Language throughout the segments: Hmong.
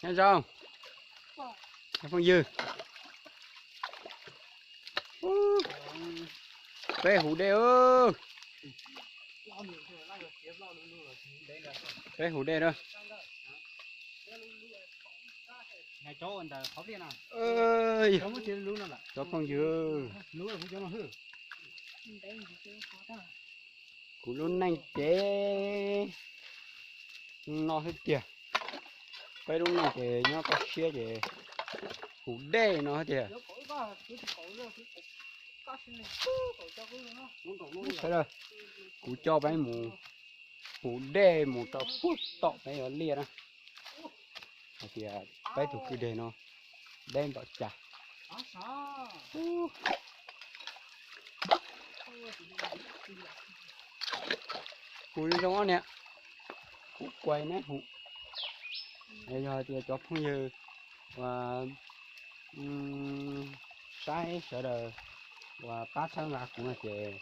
Nyob zoo, phooj ywg. Peb hu dej. Peb hu dej na. Cov phooj ywg, kuv lub neej ces no xwb tiag. Peb lub neej ces nyob toj siab ces hu dej no xwb tiag. Sawv daws, kuv coj peb mus hu dej mus rau puag tom peb yuav liaj na. Hais tias peb tug kwj deg no deb npaum cas. Hu zoo zoo ob niam, kuv kuaib neb hu. Yog hais tias cov phooj ywg uas saib sawv daws uas pab txhawb nqa kuv no ces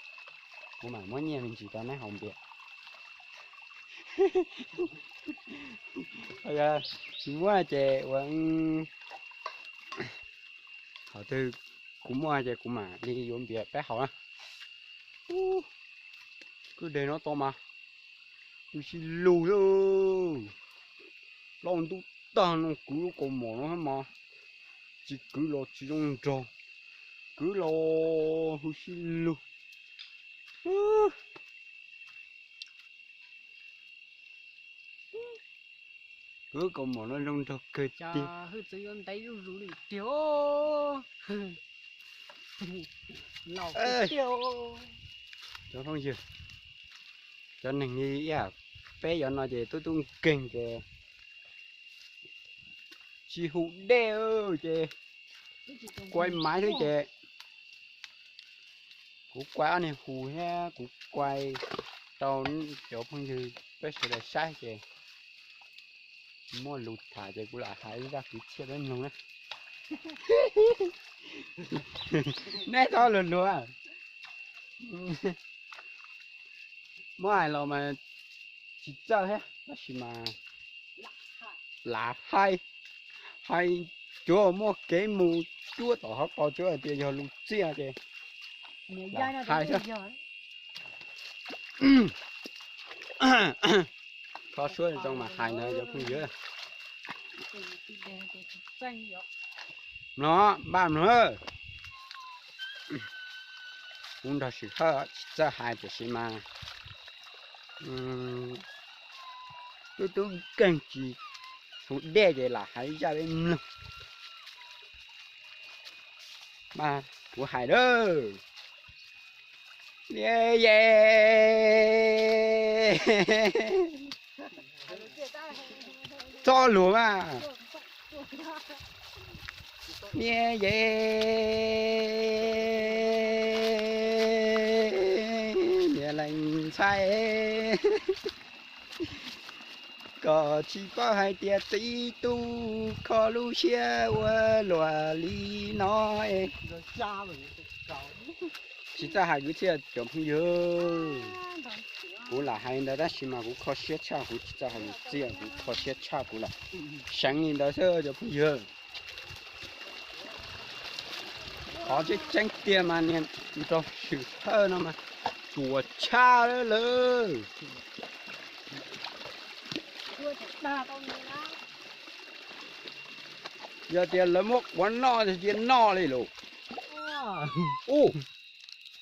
kuv mam muab nyiaj me ntsis rau neb haus npias. Tsis muaj ces uas thaum twg kuv muaj ces kuv mam li yuav npias peb haus na. Kwj deg no tau mas, kwv sib lug lawm. Plaub ntub tag no kwv lub kaus mom no mas tsis kwv los tsis zoo nraug, kwv los hu sib lug. Kwv kaus mom no zoo nraug kawg tiag. Hwj txwv yuav ntev zuj zus li tiag. Laus tiag. Cov phooj ywg, cov neeg li ib yam peb cov no ces tub tub nkeeg ces tsis hu dej ces kuaib maiv xwb ces kuv kuaib ob niag hu thiab kuv kuaib rau cov phooj ywg peb sawv daws saib ces muaj lus tham ces kuv lam hais zaj kwv txhiaj peb mloog na. Neb txhob luag luag. Muab hais los mas tsis txawj thiab tab sis mas lam hais, hais cuag muaj kev mus cuab tom qhov ko cuag hais tias yog lus txiaj ces lam hais xwb. Kho suab zoo mas hais ntawd cov phooj ywg. Mloog, npaj mloog. Kuv nrog Sim Hawj tsis txawj hais tiam sis mas tub tub nkeeg tsis hu dej ces lam hais zaj peb mloog. Mas kuv hais lawm. Liab ye. Txhob luag mas. Niam ye, niam leej ntxhais, koj tsis paub hais tias txiv tub kho lub siab ua luaj li no. Tsis txawj hais kwv txhiaj cov phooj ywg. Kuv lam hais ntawd tab sis mas kuv kho siab tshaj, kuv tsis txawj hais kwv txhiaj, kuv kho siab tshaj kuv lam seev li ntawd xwb cov phooj ywg. Qhov tseeb tseeb tiag mas niag nraug Sim Hawj no mas tsuas tshaj lawm. Yog tias lawv muab quav noj cia noj li lauj. Ub,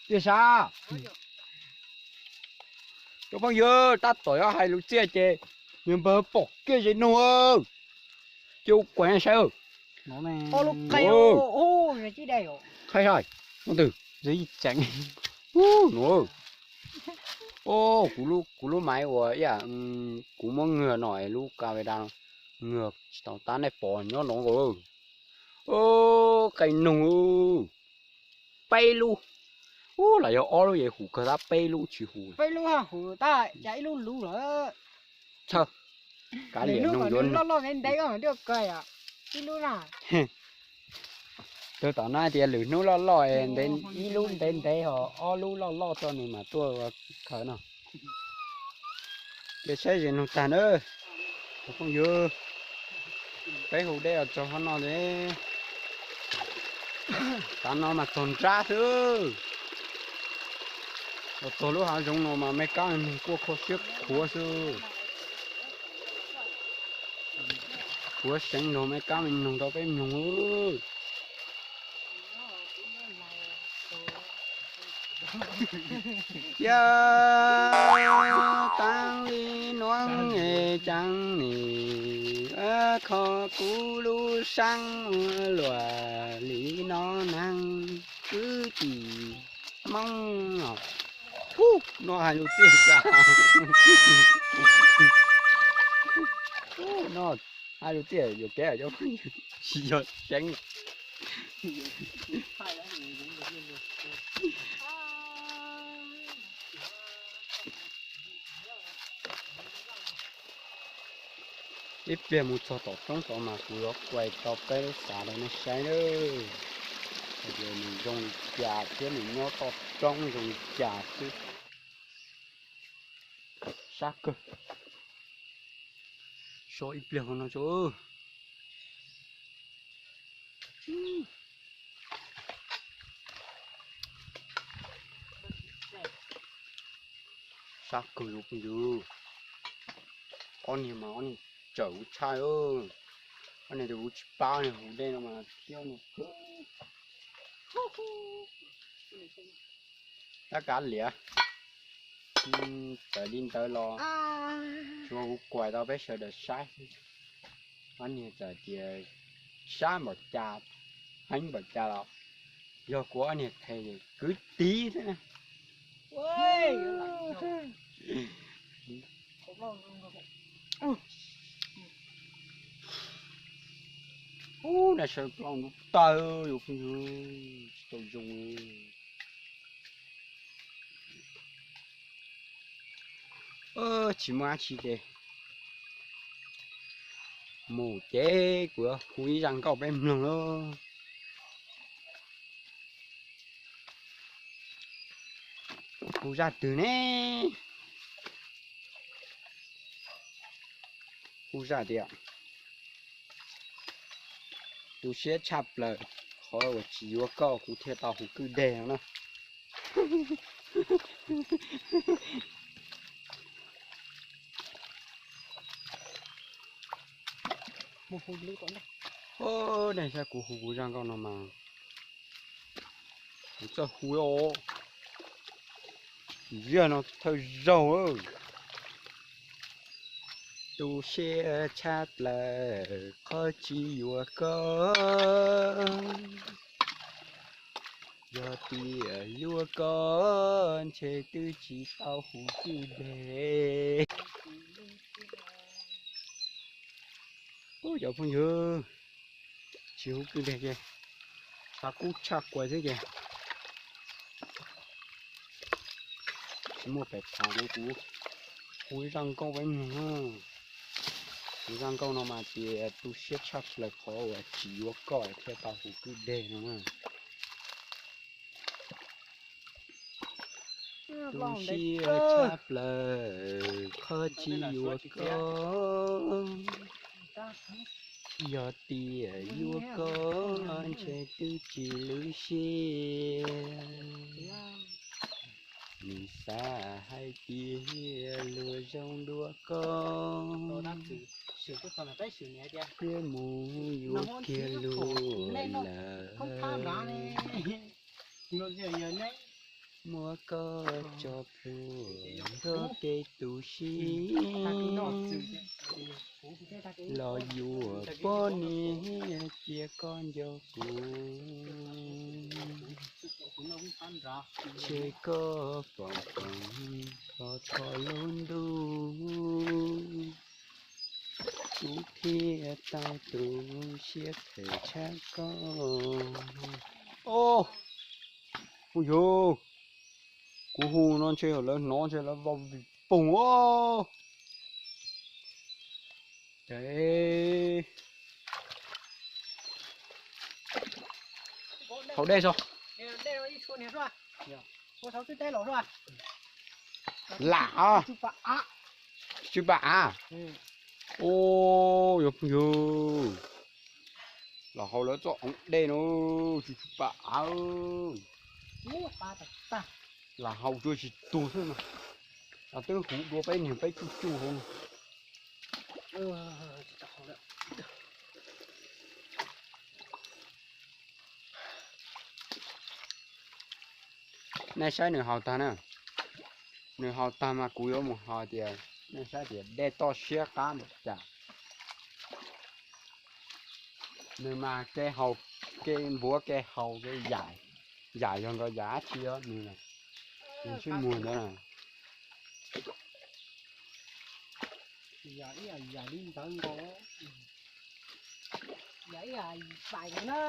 tias sav, cov phooj ywg, tab tom yuav hais lus txiaj ces niag npawg pom kiag zes nug, ces ua kuav saib. Qhia saib, tus, kuv lub, kuv lub maiv uas ib yam kuv muab nwg no lub ka ve da no, nwg tsis tau tab nej pom nyob no. Qhia nug, peb lub, ub, los yog ob lub yeej hum kawg tab peb lub tsis hum. Txhawj, kav liam nug yuav nug. Tus tom no tias lwm hnub loj loj, ib lub ntev ntev ho ob lub loj loj tso nws mam tuaj ua khaws no. Ces saib zes nug tag na, cov phooj ywg. Peb hu dej los txog qhov no ces, tav no mas txog nrab xwb. Los txog lub hav zoov no mas me kab me noog quaj kho siab khuav xwb. Khuav seev nrog me kab me noog rau peb mloog. Yog taag li nuav es caag nim kho kuv lub saab ua luam li no naag kwv tij Moob. Ub, no hais lus tiag tas. No hais lus tiag yuav kev cov phooj ywg, tsis yog seev. Ib pliag mus txog tom roob tod mas kuv yuav kuais tau peb lub xav rau nej saib nawb, hais tias nws zoo li cas thiab nws nyob toj roob zoo li cas xwb. Sab kawg. So ib pliag no tso. Sab kawg yuav phooj ywg. Ob niag mas ob niag tsawm kuv tshaj. Ob niag tus kuv tsis pab, ob niag hu dej no mas thiab no. Tab kav liam, txawm li ntawd los tsuav kuv kuais tau peb sawv daws saib. Ob niag txawm tias sab npaum cas, heev npaum cas los yog kuv ob niag qhe kwv tij thiab na. Ub, na sawv plaub ntub tawg yuav phooj ywg, tsis tau zoo. Tsis muaj dab tsi ces mus ces kuv hu ib zaj nkauj peb mloog lauj. Hu zaj twg ne? Hu zaj tias, tu siab tshaj plaws, qhov uas tsis yuav koj kuv thiaj tau hu kwj deg no na. Ub, nej saib kuv hu kuv zaj nkauj no mas kuv txawj hu os. Zaj no thawj zaug. Tu siab tshaj plaws qhov tsis yuav koj. Yog tias yuav koj ntshe twb tsis tau hu kwj deg. Ub, cov phooj ywg, tsis hu kwj deg ces xav kub tshaj kuas xwb ces tsis muaj pem tham ces kuv hu ib zaj nkauj peb mloog. Kuv zaj nkauj no mas tias tu siab tshaj plaws qhov uas tsis yuav koj thiaj tau hu kwj deg no na. Tu siab tshaj plaws qhov tsis yuav koj. Yog tias yuav koj ntshe twb tsis lwm siab. Nws xav hais tias luag zoo dua koj, thiab mus yuav kiag luag lawm. Muab koj tso plhuav nrog kev tu siab, los yuav poj niam cia koj nco kuv. Ces koj pom koom los txog lub ntuj, kuv thiaj tau tu siab phem tshaj koj. Os, phooj ywg, kuv hu no ntshe lawv hnov ntshe lawv vau vim poog os. Ces haus dej tso. Lam, tsw pa av. Ua, yuav phooj ywg, Los haus lawv txoj oov dej no, tsis tshua pa av. Lam haus tsuas tsis tuag xwb mas. Twb huv dua peb niag peb cuj cuj hauv. Nej saib nws haus tag na. Nws haus tag mas kuv yuav mus hais tias nej saib tias dej toj siab qab npaum cas. Nws mas kev haus, kev npuav kev haus kev yam, yam yog nkaus yam dab tsi os nws, nws sib muag ntawd na. Yam ib yam li ntawd nkaus, yam ib yam pais na.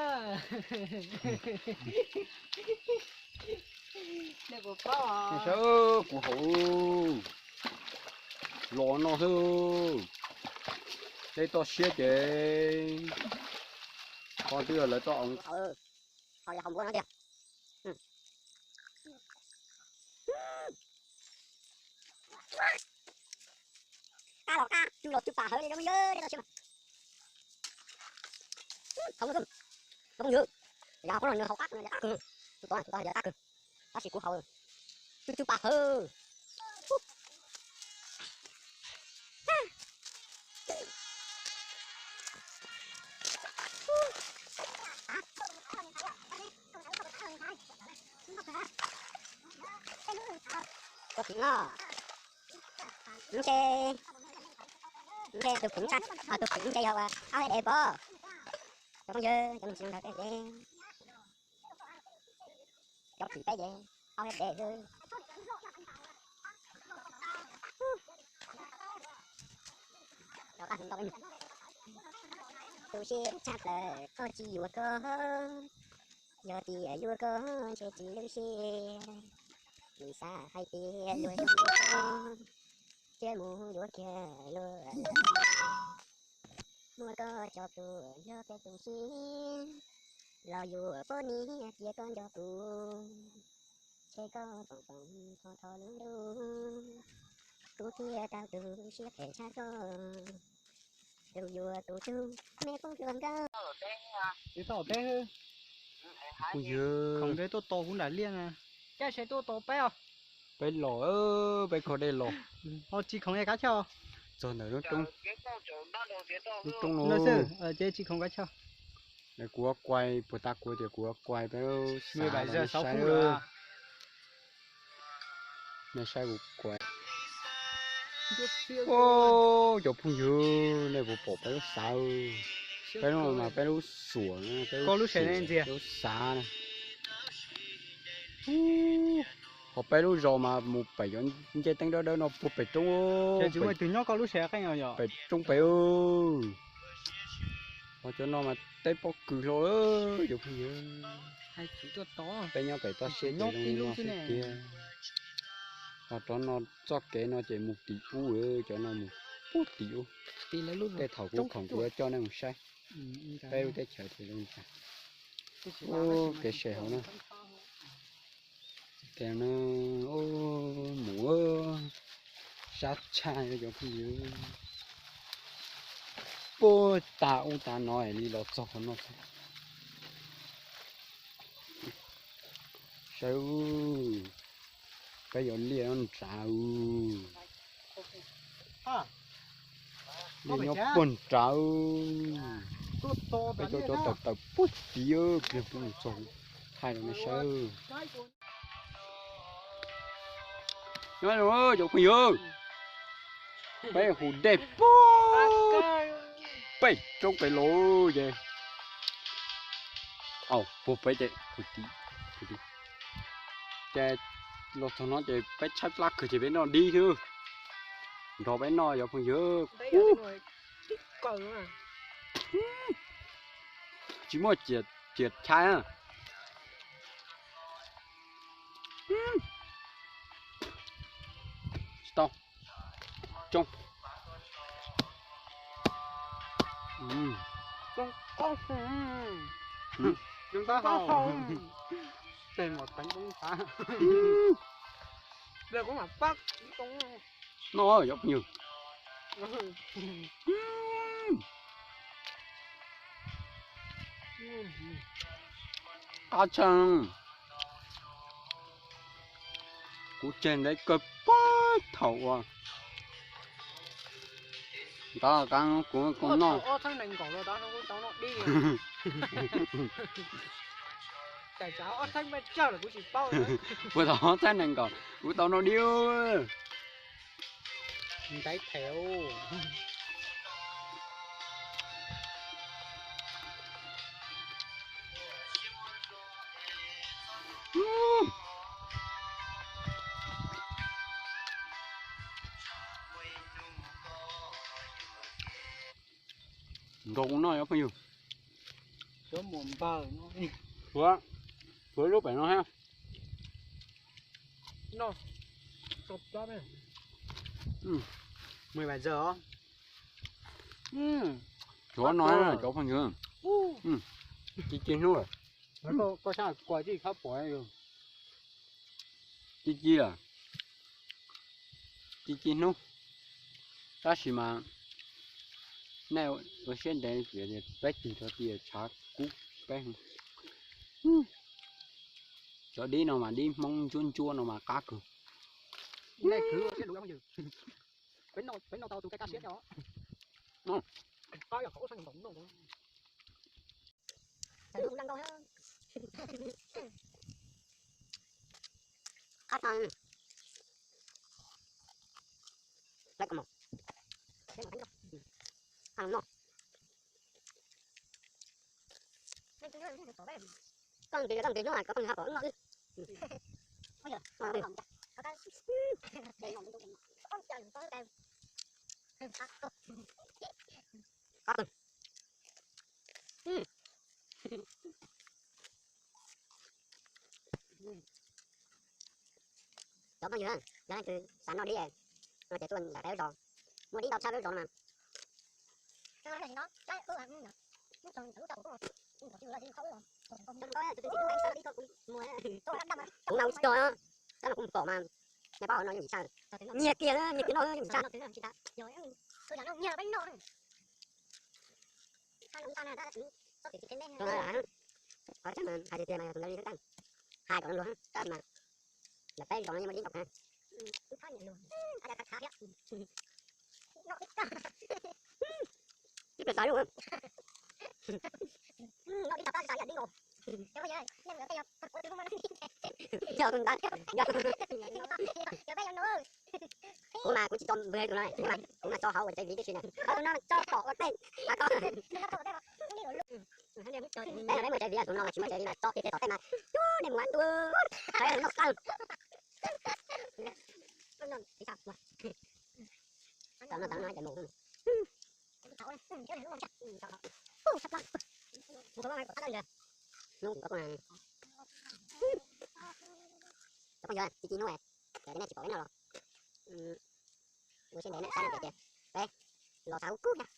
Nej puas paub? Saib kuv haus los no xwb, dej toj siab ces qhov twb yog lawv toj. Haus li haus npuav no tiag. Qab los qab, cw los cw pam hawv li lawm yog dej toj siab mas. Haus no xwb, cov phooj ywg, yog qhov no nws haus qab, qab kawg, tus tod tus tod yog qab kawg, tab sis kuv haus cw cw pam hawv. Tus phim no, ntshe, ntshe tus phim, tus phim ntshe yog ua ob hab dev pov. Cov phooj ywg, cov niam txiv nrog peb dev, cov phim peb ces ob hab dev xwb. Tu siab tshaj plaws koj tsis yuav koj, yog tias yuav koj ntshe tsis lub siab, vim xav hais tias luag zoo dua koj, thiaj mus yuav kiag luag. Muab koj tso plhuav nrog peb tu siab, los yuav poj niam cia koj nco kuv, ntshe koj foom foom tho tho lub ntuj, kuv thiaj tau tu siab phem tshaj koj, tus yuav kuv tug me poob hluas nkauj. Tsis tau teb, khoom ntshe tuaj tos kuv nram liaj na. Caij seb tuaj tos peb os. Peb los, peb kho dej los. Ho tsis khoom es kav chawj. Txog ntawm lub roob, lub roob no xwb, ces tsis khoom kav chawj. Kuv yuav kuai puas tas, kuv tias kuv yuav kuai peb lub xav rau nej saib. Nej saib kuv kuai. Cov phooj ywg, nej puas pom peb lub xav? Peb lub no mas peb lub xuam, peb lub xav na. Ho peb lub zos mas mus pem cov ncej teeb dawb dawb no puag pem roob, pem roob pem. Ho cov no mas teb pob kws hlo, cov phooj ywg. Peb nyob pem toj siab ces zoo li no xwb tiag. Ho rov no txoj kev no ces mus tim ub, cov no mus puag tim ub. Tej thaum kuv khoom kuv yuav coj nej mus saib peb lub teb chaws ces zoo li cas. Kev se hauv na. Kev no mus sab tshaj cov phooj ywg. Puag ta ub ta no li los txog qhov no. Saib, peb yuav liaj nrad. Liaj nyob puag nrad. Peb coj cov tawm tawm puag tid, pliag peb mus txog thaij rau nej saib. Nyob zoo cov phooj ywg, peb hu dej puag pem roob pem los ces, puag pem ces, ces los txog no ces peb tshaib plab kawg ces peb noj dib xwb. Nrog peb noj cov phooj ywg. Tsis muaj ciam chaw. Tsis tau. Coob. Coob qab. Coob qab hau. Tej mos teev poob nrad. Noj cov phooj ywg. Qab tshaj. Kuv tseg ntev kawg pab thaum uas ntawd kuv kuj noj. Puas thaum ob txhiab nees nkaum kuv tau noj dib. Ntaiv phem. Nkaus kuv noj os phooj ywg. Suav, suav lub pem no thiab. Suav no cov phooj ywg, ci ci hnub lawm. Ci ci lawm. Ci ci hnub. Tab sis mas nej ua siab ntev tias peb tig rau tias tshav kub peb. Cov dib no mas dib Hmoob ntsuab ntsuab no mas qab kawg. Koj nqis koj nqis hnub ko pheej haj pom no. Cov phooj ywg, yog leej twg xav noj dib no ces tuaj nram peb lub zos, muaj dib ntau tshaj peb lub zos no mas. Kuv mas ua tsis tau, tab mas kuv mus pom mas nej paub no yeej tsis tshaj, nyiag kiag, nyiag kiag noj yeej tsis tshaj. Qhov tseeb mas hais tiag tiag mas yog tus ntawd li xwb, hais kom luag tab mas lawv peb zos no yeej muaj dib ntau heev. Ib pliag xav lub. Yog tus ntawd, kuv mas kuv tsis tso npws tus no, kuv mas tso hauv ua tsev viv tib si na, hauv no tso pom ua tej. Peb no peb muaj tsev viv, tus no mas tsis muaj tsev viv mas tso kiag tom tej mas cuag nej mus ua tus, noj qab. Tau no tau no ces mus. Hnub kuv cov phooj ywg, ci ci hnub, ces nej tsis pom peb noj los, ua siab ntev nej saib no tias peb los xav kub kub thiab.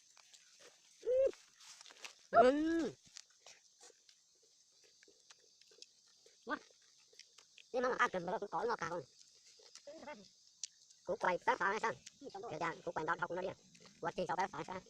Ib hmab mas qab kawg nkaus, kuv kov noj qab kawg. Kuv kuais pab xav xwb, yog tias kuv kuais ntau dhau kuv noj dib, kuv tig rau pab xav xwb.